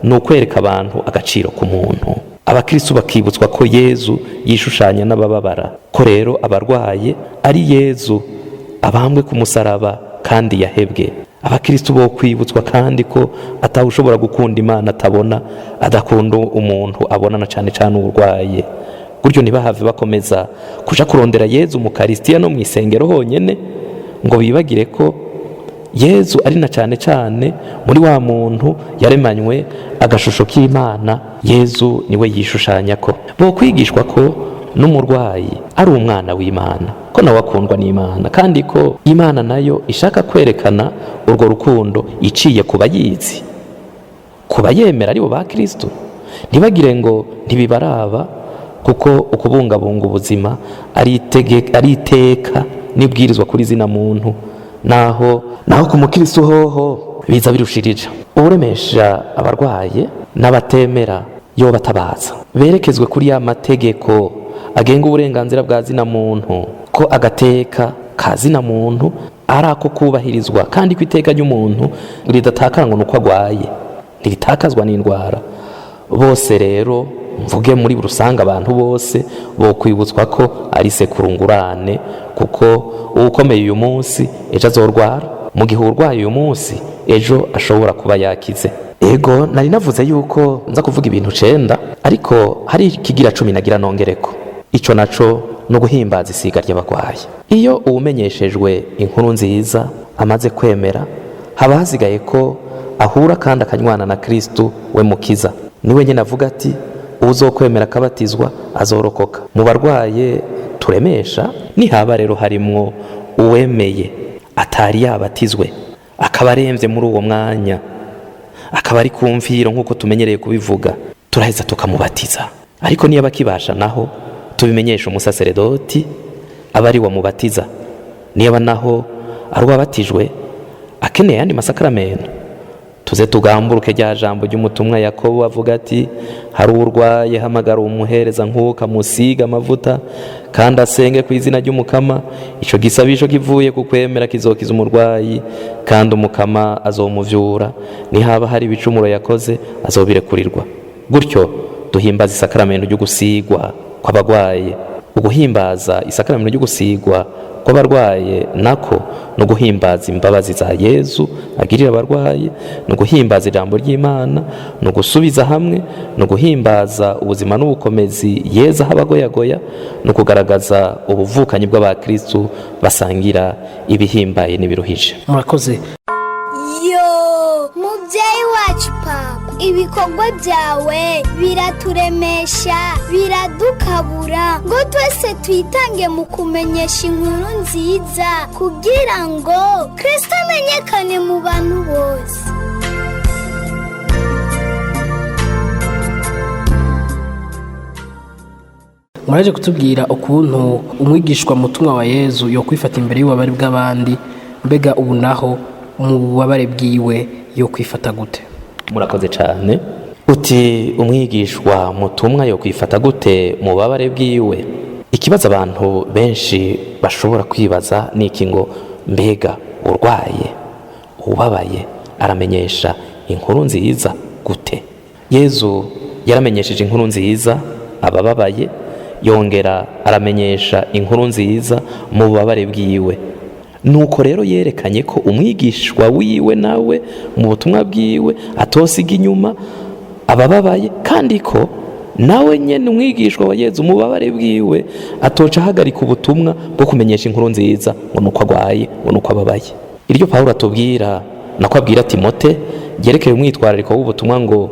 ni ukwereka abantu agaciro k'umuntu. Abakristu bakibutswa ko Yezu yishushanya n'abababara, ko rero abarwaye ari Yezu abambwe ku musaraba kandi yahebwe. Abakristu bo kwibutswa kandi ko atawushobora gukunda Imana atabona, adakunda umuntu abona, na cane cane uburwaye. Gutyo ntibahave bakomeza kuja kurondera Yezu mu Karisitiya no mw'isengero honyene, ngo bibagire ko Yezu ari na cane cane muri wa muntu yaremanywe agashusho k'Imana. Yezu niwe yishushanya ko. Bo kwigishwa ko n'umurwayi ari umwana w'Imana, ko nawe akundwa n'Imana, kandi ko Imana nayo ishaka kwerekana urwo rukundo iciye ku bayizi, ku bayemera aribo ba Kristo. Ntibagire ngo ntibibaraba, kuko ukubungabunga ubuzima ari iteka n'ibwirizwa kuri zina muntu. Naho ku mukristo hoho biza birushirije. Uburemesha abarwaye n'abatemera yo batabaza, berekezwe kuri ya mategeko agenga uburenganzira bwa zina muntu, ko agateka ka zina muntu Ari ako kubahirizwa, kandi ko iteka ry'umuntu ridatakara ngo ni uko agwaye, ntiritakazwa n'indwara. Bose rero, mvuge muri rusange, abantu bose bokwibutswa ko ari sekurungurane, kuko uwukomeye uyu munsi ejo azorwara, mu gihe urwaye uyu munsi ejo ashobora kuba yakize. Ego, nari navuze yuko nza kuvuga ibintu 9, ariko hari ikigira 10 nagira nongereko. Ico naco no guhimbaza isiga ry'abagwayi. Iyo uwumenyeshejwe inkuru nziza amaze kwemera, haba hasigaye ko ahura kandi akanywana na Kristu we mukiza. Niwe nyine avuga ati: "Uwuzokwemera akabatizwa azorokoka." Mu barwaye turemesha, nihaba rero harimwo uwemeye atari yabatizwe, akaba aremvye muri uwo mwanya, akaba ari ku mviro nk'uko tumenyereye kubivuga, turaheza tukamubatiza. Ariko niba akibasha naho, tubimenyesha umusaseredoti aba ari wamubatiza. Niba naho ari uwabatijwe akeneye ayandi masakaramento, tuze tugamburuke rya jambo ry'umutumwa Yakobo avuga ati: "Hari urwaye, hamagara umuhereza nkuka musiga amavuta kandi asenge ku izina ry'Umukama. Ico gisabisho kivuye ku kwemera kizokiza umurwayi, kandi Umukama azomuvyura. Nihaba hari ibicumuro yakoze, azobirekurirwa." Gutyo duhimbaza isakaramento ryo gusigwa kw'abagwaye. Uguhimbaza isakaramento ryo gusigwa kw'abarwaye nako no guhimbaza imbabazi za Yezu agirira abarwaye, no guhimbaza ijambo ry'Imana, no gusubiza hamwe, no guhimbaza ubuzima n'ubukomezi Yezu aho abagoyagoya, no kugaragaza ubuvukanyi bw'abakristu basangira ibihimbaye n'ibiruhije. Murakoze. Yo, mubyeyi wacu papa, ibikorwa byawe biraturemesha, biradukabura ngo twese twitange mu kumenyesha inkuru nziza, kugira ngo Kristo amenyekane mu bantu bose. Muraje kutubwira ukuntu umwigishwa mutumwa wa Yezu yo kwifata imbere y'ububabare bw'abandi. Mbega ubu naho mu bubabare bwiwe yo kwifata gute? Murakoze cyane. Uti: "Umwigishwa mutumwa yo kwifata gute mu bubabare bwiwe?" Ikibazo abantu benshi bashobora kwibaza ni iki ngo: mbega urwaye, ubabaye, aramenyesha inkuru nziza gute? Yezu yaramenyesheje inkuru nziza abababaye, yongera aramenyesha inkuru nziza mu bubabare bwiwe. Nuko rero yerekanye ko umwigishwa wiwe nawe mu butumwa bwiwe atosiga inyuma abababaye, kandi ko nawe nyene umwigishwa wa Yezu mu bubabare bwiwe atoca ahagarika ubutumwa bwo kumenyesha inkuru nziza ngo nuko agwaye, ngo nuko ababaye. Iryo Pawulo atubwira, nako abwira Timote, ryerekeye umwitwarariko w'ubutumwa ngo: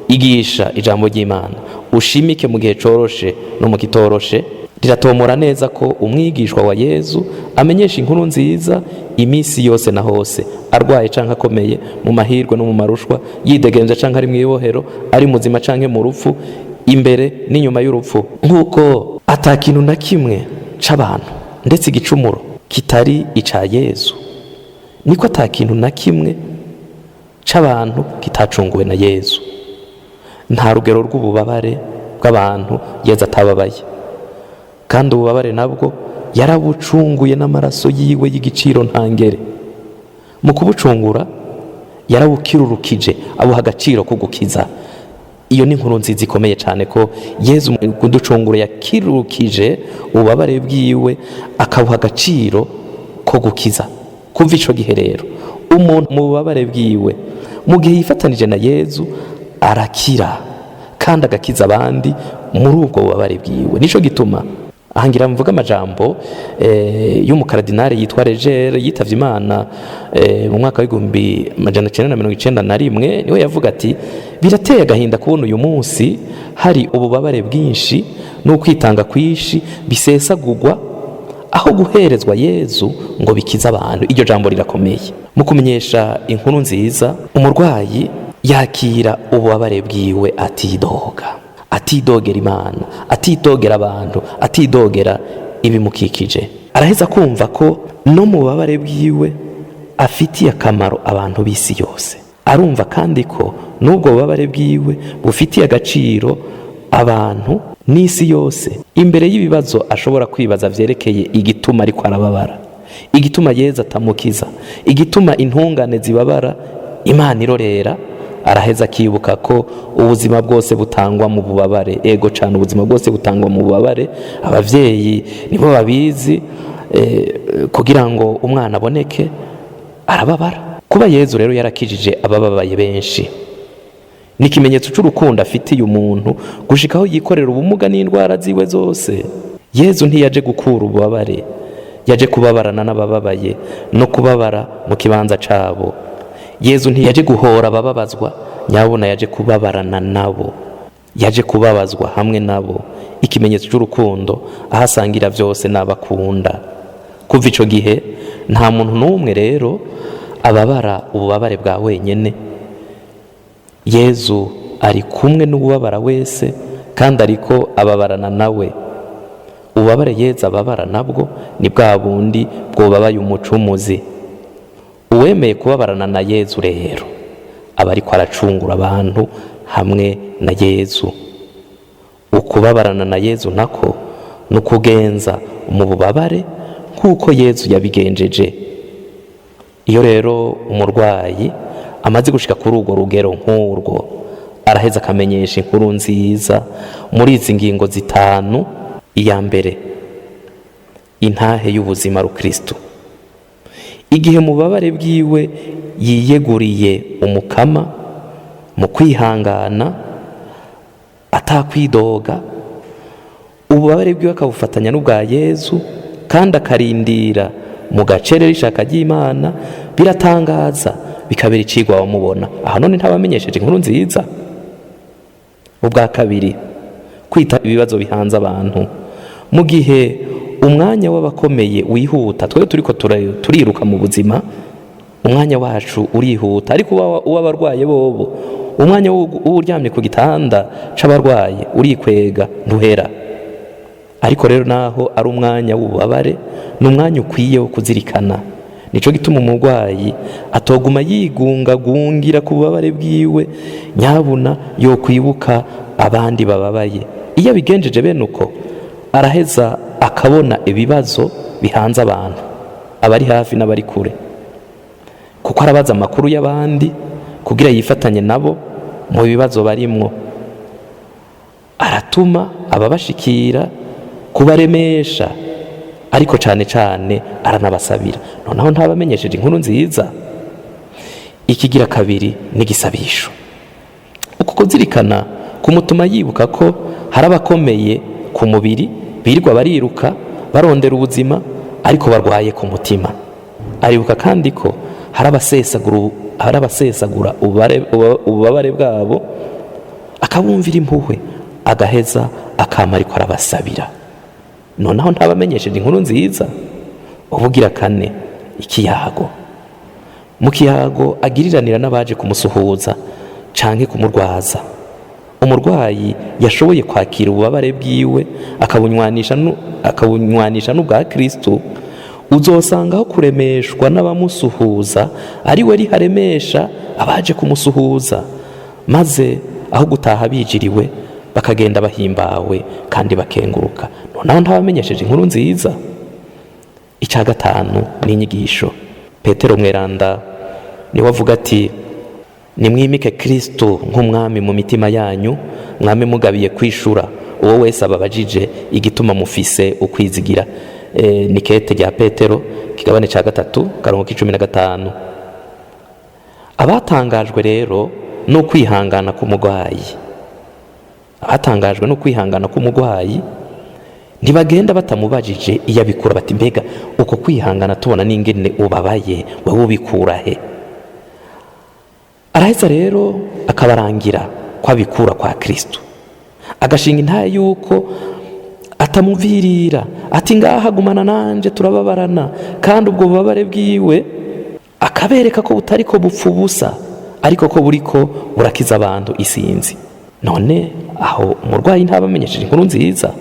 "Igisha ijambo ry'Imana, ushimike mu gihe coroshe no mu kitoroshe", riratomora neza ko umwigishwa wa Yezu amenyesha inkuru nziza iminsi yose na hose, arwaye canke akomeye, mu mahirwe no mu marushwa, yidegemvya canke ari mw'ibohero, ari muzima canke mu rupfu, imbere n'inyuma y'urupfu. Nk'uko ata kintu na kimwe c'abantu ndetse igicumuro kitari ica Yezu, niko ata kintu na kimwe c'abantu kitacunguwe na Yezu. Nta rugero rw'ububabare bw'abantu Yezu atababaye, kandi ububabare nabwo yarabucunguye n'amaraso yiwe y'igiciro ntangere. Mu kubucungura yarabukirurukije, abuha agaciro ko gukiza. Iyo ni inkuru nziza ikomeye cyane, ko Yezu mu kuducungura yakirurukije ububabare bwiwe, akabuha agaciro ko gukiza. Kuva ico gihe rero, umuntu mu bubabare bwiwe, mu gihe yifatanije na Yezu, arakira kandi agakiza abandi muri ubwo bubabare bwiwe. Nico gituma ahangira mvuga amajambo y'umukaradinari yitwa Regere, yitavye Imana mu mwaka w'1991. Niwe yavuga ati: "Birateye agahinda kubona uyu munsi hari ububabare bwinshi n'ukwitanga kwinshi bisesagurwa aho guherezwa Yezu ngo bikize abantu." Iryo jambo rirakomeye. Mu kumenyesha inkuru nziza, umurwayi yakira ububabare bwiwe atidoga, atidogera Imana, atidogera abantu, atidogera ibimukikije. Araheza kumva ko no mu bubabare bwiwe afitiye akamaro abantu b'isi yose. Arumva kandi ko n'ubwo bubabare bwiwe bufitiye agaciro abantu n'isi yose. Imbere y'ibibazo ashobora kwibaza vyerekeye igituma ariko arababara, Igituma Yezu atamukiza, igituma intungane zibabara Imana irorera, araheza akibuka ko ubuzima bwose butangwa mu bubabare. Ego cyane, ubuzima bwose butangwa mu bubabare. Abavyeyi nibo babizi, kugira ngo umwana aboneke arababara. Kuba Yezu rero yarakijije abababaye benshi ni ikimenyetso cy'urukundo afitiye umuntu, gushikaho yikorera ubumuga n'indwara ziwe zose. Yezu ntiyaje gukura ububabare, yaje kubabarana n'abababaye no kubabara mu kibanza cabo. Yezu ntiyaje guhora abababazwa, nyabona yaje kubabarana nabo, yaje kubabazwa hamwe nabo. Ikimenyetso cy'urukundo, aho asangira byose n'abakunda. Kuva ico gihe nta muntu n'umwe rero ababara ububabare bwa wenyene. Yezu ari kumwe n'ububabara wese, kandi ariko ababarana nawe. Ububabare Yezu ababara nabwo ni bwa bundi bwobabaye umucumuzi. Uwemeye kubabarana na Yezu rero aba ariko aracungura abantu hamwe na Yezu. Ukubabarana na Yezu nako ni ukugenza mu bubabare nk'uko Yezu yabigenjeje. Iyo rero umurwayi amaze gushika kuri urwo rugero nk'urwo, araheza akamenyesha inkuru nziza muri izi ngingo zitanu. Iya mbere, intahe y'ubuzima rukristo. Igihe mu bubabare bwiwe yiyeguriye Umukama mu kwihangana atakwidoga, ububabare bwiwe akabufatanya n'ubwa Yezu, kandi akarindira mu gacerere ishaka ry'Imana, biratangaza bikabera icigwa bamubona. Aha none ntabamenyesheje inkuru nziza. Ubwa kabiri, kwita ibibazo bihanze abantu. Mu gihe umwanya w'abakomeye wihuta, twebwe turiko turiruka mu buzima, umwanya wacu urihuta, ariko uw'abarwaye bobo, umwanya w'uryamye ku gitanda c'abarwaye urikwega ntuhera. Ariko rero naho ari umwanya w'ububabare, ni umwanya ukwiye wo kuzirikana. Nico gituma umurwayi atoguma yigungagungira ku bubabare bwiwe, nyabuna yokwibuka abandi bababaye. Iyo abigenjeje bene uko, araheza akabona ibibazo bihanze abantu, abari hafi n'abari kure, kuko arabaza amakuru y'abandi kugira yifatanye nabo mu bibazo barimwo. Aratuma ababashikira kubaremesha, ariko cane cane aranabasabira. Noneho ntabamenyesheje inkuru nziza. Ikigira kabiri n'igisabisho. Uku kuzirikana kumutuma yibuka ko hari abakomeye ku mubiri birirwa bariruka barondera ubuzima, ariko barwaye ku mutima. Aribuka kandi ko hari abasesagura ububabare bwabo, akabumvira impuhwe, agaheza akama ariko arabasabira. Noneho ntabamenyesheje inkuru nziza. Ubugira kane, ikiyago. Mu kiyago agiriranira n'abaje kumusuhuza canke kumurwaza, umurwayi yashoboye kwakira ububabare bwiwe akabunywanisha n'ubwa Kristo, uzosangaho kuremeshwa n'abamusuhuza ari we riharemesha abaje kumusuhuza, maze aho gutaha bijiriwe bakagenda bahimbawe kandi bakenguruka. Noneho ntabamenyesheje inkuru nziza. Icya gatanu ni inyigisho. Petero Mweranda niwe avuga ati: nimwimike Kristo nk'umwami mu mitima yanyu, mwami mugabiye kwishura uwo wese ababajije igituma mufise ukwizigira. Ni kete rya Petero, kigabane cya 3, karongo k'15. Abatangajwe rero no kwihangana k'umurwayi, abatangajwe no kwihangana k'umurwayi ntibagenda batamubajije iyo abikura, bati: mbega uko kwihangana tubona n'ingene ubabaye, wowe ubikura he? Araheza rero akabarangira ko abikura kwa Kristo, agashinga intaye yuko atamuvirira, ati: ngaha gumana nanje turababarana. Kandi ubwo bubabare bwiwe akabereka ko butari ko bupfa ubusa, ariko ko buriko burakiza abantu isinzi. None aho umurwayi ntabamenyesheje inkuru nziza.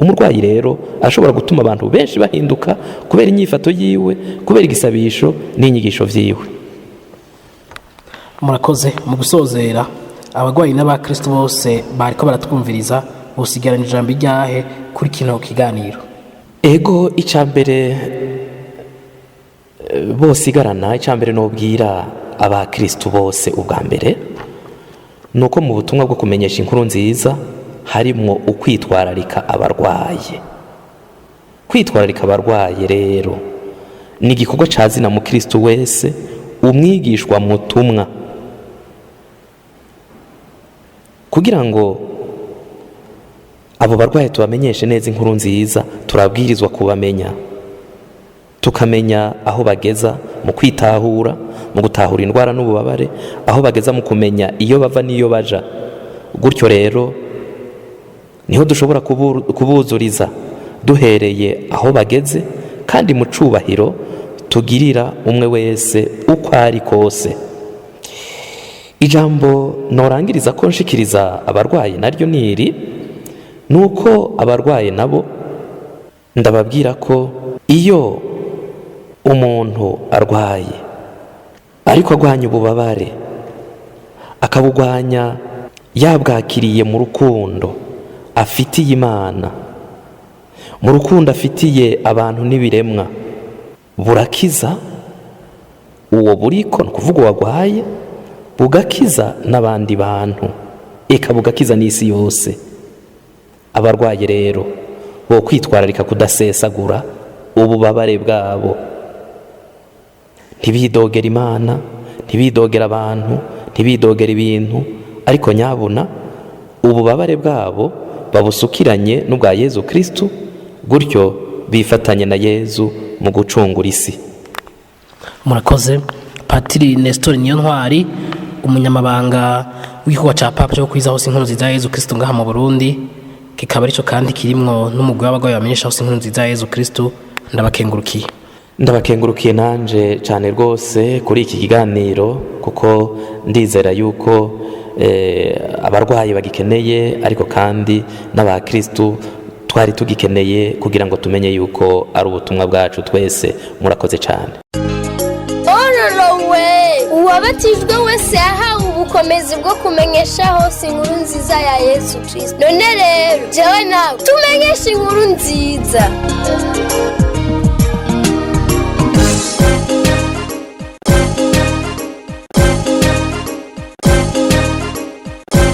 Umurwayi rero arashobora gutuma abantu benshi bahinduka kubera inyifato yiwe, kubera igisabisho n'inyigisho vyiwe. Murakoze. Mu gusozera, abarwayi n'abakristo bose bariko baratwumviriza, bosigarana ijambo iryahe kuri kino kiganiro? Ego, icya mbere Bosigarana icya mbere nobwira abakristu bose ubwa mbere ni uko mu butumwa bwo kumenyesha inkuru nziza harimwo ukwitwararika abarwaye. Kwitwararika abarwaye rero ni igikorwa ca zina mukristu wese, umwigishwa mutumwa, kugira ngo abo barwayi tubamenyeshe neza inkuru nziza, turabwirizwa kubamenya, tukamenya aho bageza mu kwitahura, mu gutahura indwara n'ububabare, aho bageza mu kumenya iyo bava n'iyo baja. Gutyo rero niho dushobora kubuzuriza duhereye aho bageze, kandi mu cubahiro tugirira umwe wese uko ari kose. Ijambo norangiriza ko nshikiriza abarwayi naryo niri nuko abarwayi nabo ndababwira ko iyo umuntu arwaye ariko agwanya ububabare, akabugwanya yabwakiriye mu rukundo afitiye Imana, mu rukundo afitiye abantu n'ibiremwa, burakiza uwo buriko, ni ukuvuga uwagwaye, bugakiza n'abandi bantu, eka bugakiza n'isi yose. Abarwaye rero bo kwitwararika kudasesagura ububabare bwabo, ntibidogera Imana, ntibidogera abantu, ntibidogera ibintu, ariko nyabuna ububabare bwabo babusukiranye n'ubwa Yezu Kristu, gutyo bifatanye na Yezu mu gucungura isi. Murakoze Patiri Nestor Niyontwari, umunyamabanga w'igikorwa ca Papa cyo kwiza hose inkuru nziza ya Yezu Kristu ngaha mu Burundi, kikaba arico kandi kirimwo n'umugwi w'abagwayi bamenyesha hose inkuru nziza ya Yezu Kristu. Ndabakengurukiye. Ndabakengurukiye nanje cyane rwose kuri iki kiganiro, kuko ndizera yuko abarwayi bagikeneye, ariko kandi n'abakristu twari tugikeneye kugira ngo tumenye yuko ari ubutumwa bwacu twese. Murakoze cyane. Ororowe uwabatijwe wese yahawe ubukomezi bwo kumenyesha hose inkuru nziza ya Yesu Kristo. None rero jewe nawe tumenyeshe inkuru nziza.